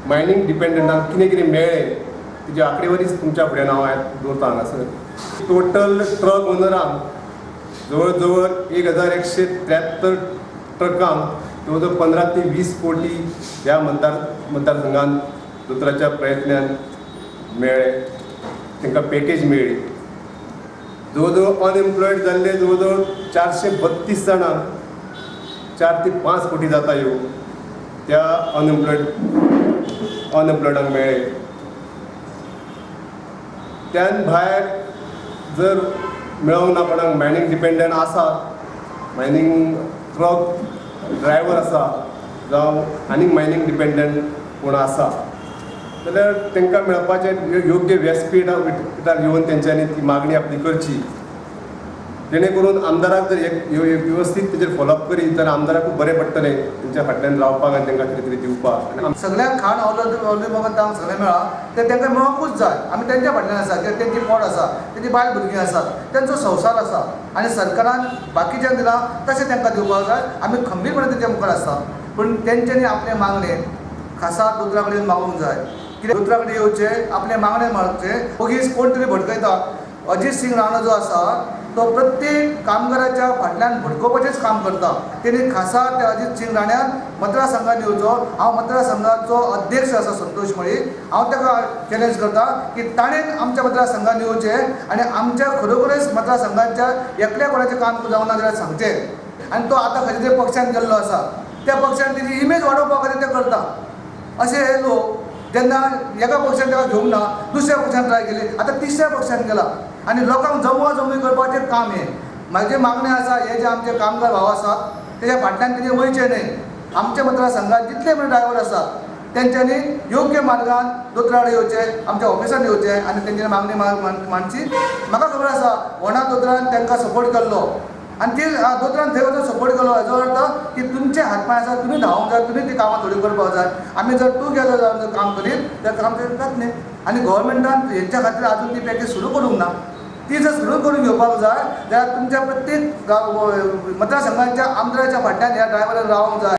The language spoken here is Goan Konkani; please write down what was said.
मायनींग डिपेंडंटांक कितें कितें मेळ्ळें तिजी आंकडेवारीच तुमच्या फुड्यान हांव दवरता हांगासर. टोटल ट्रक ओनरांक जवळ जवळ 1173 ट्रकांक जवळ जवळ 15 ते 20 कोटी ह्या मतदारसंघान दोतोराच्या प्रयत्नान मेळ्ळे, तांकां पॅकेज मेळ्ळी. जवळ जवळ अनएम्प्लॉयड जाल्ले जवळ जवळ 432 जाणांक 4 ते 5 कोटी जाता ह्यो त्या अनएम्प्लॉयडांक मेळ्ळे. त्यान भायर जर मेळोंक ना कोणाक मायनींग डिपेंडंट आसा, मायनींग ट्रक ड्रायवर आसा जावं आनीक मायनींग डिपेंडंट कोण आसा जाल्यार तांकां मेळपाचें योग्य व्यासपीठार येवन तेंच्यांनी ती मागणी आपली करची, जेणे करून आमदाराक जर एक वेवस्थीत तेजेर फॉलोअप करीत जाल्यार आमदाराकूय बरें पडटलें तेंच्या फाटल्यान रावपाक आनी तांकां कितें तरी दिवपाक. सगळ्यांक खाण अवलंबतांक सगळें मेळ्ळां तें तांकां मेळोंकूच जाय. आमी तेंच्या फाटल्यान आसा कित्याक तेंची पोट आसा, तेंची बायल भुरगीं आसात, तेंचो संवसार आसा आनी सरकारान बाकीच्यांक दिलां तशें तांकां दिवपाक जाय. आमी खंबीरपणे तेंच्या मुखार आसता, पूण तेंच्यांनी आपलें मागणें खासा दोतोरा कडेन मागूंक जाय. कित्याक दोतोरा कडेन येवचें, आपलें मागणें मागचें, ओगीच कोण तरी भडकयता. अजीत सिंग राणा जो आसा तो प्रत्येक कामगाराच्या फाटल्यान भडकोवपाचेंच काम करता. तेणी खासा त्या अजीत सिंग राण्यान मतदारसंघात येवचो. हांव मतदारसंघाचो अध्यक्ष आसा संतोष मळी, हांव ताका चॅलेंज करता की ताणें आमच्या मतदारसंघात येवचें आनी आमच्या खरोखरच मतदारसंघाच्या एकल्या कोणाचें काम जावना जाल्यार सांगचें. आनी तो आतां खंयच्या तरी पक्षान गेल्लो आसा, त्या पक्षान तेजी इमेज वाडोवपा खातीर ते करता. अशे हे लोक जेन्ना एका पक्षान ताका घेवंक ना, दुसऱ्या पक्षान ट्राय केली, आतां तिसऱ्या पक्षान गेला आनी लोकांक जमवा जमवी करपाचें काम हें. म्हाजें मागणें आसा, हे जे आमचे कामगार भाव आसात तेज्या फाटल्यान तेजें वयचें न्हय. आमच्या मतदारसंघात जितले म्हणून ड्रायवर आसात तेंच्यांनी योग्य मार्गान दोतोरा कडेन येवचें, आमच्या ऑफिसान येवचें आनी तेंच्यांनी मागणी मांडची. म्हाका खबर आसा वणा दोतोरान तांकां सपोर्ट केल्लो आनी ती दोतोरान थंय वचून सपोर्ट केलो. हाजो अर्थ की तुमचे हात पांय आसा, तुमी धांवंक जाय, तुमी ती कामां थोडी करपाक जाय. आमी जर टुगेदर जावन जर काम करीत जाल्यार काम जातलें न्ही. आनी गव्हर्मेंटान हेंच्या खातीर आजून ती पॅकेज सुरू करूंक ना. ती जर सुरू करून घेवपाक जाय जाल्यार तुमच्या प्रत्येक मतदारसंघाच्या आमदाराच्या फाटल्यान ह्या ड्रायव्हरान रावंक जाय.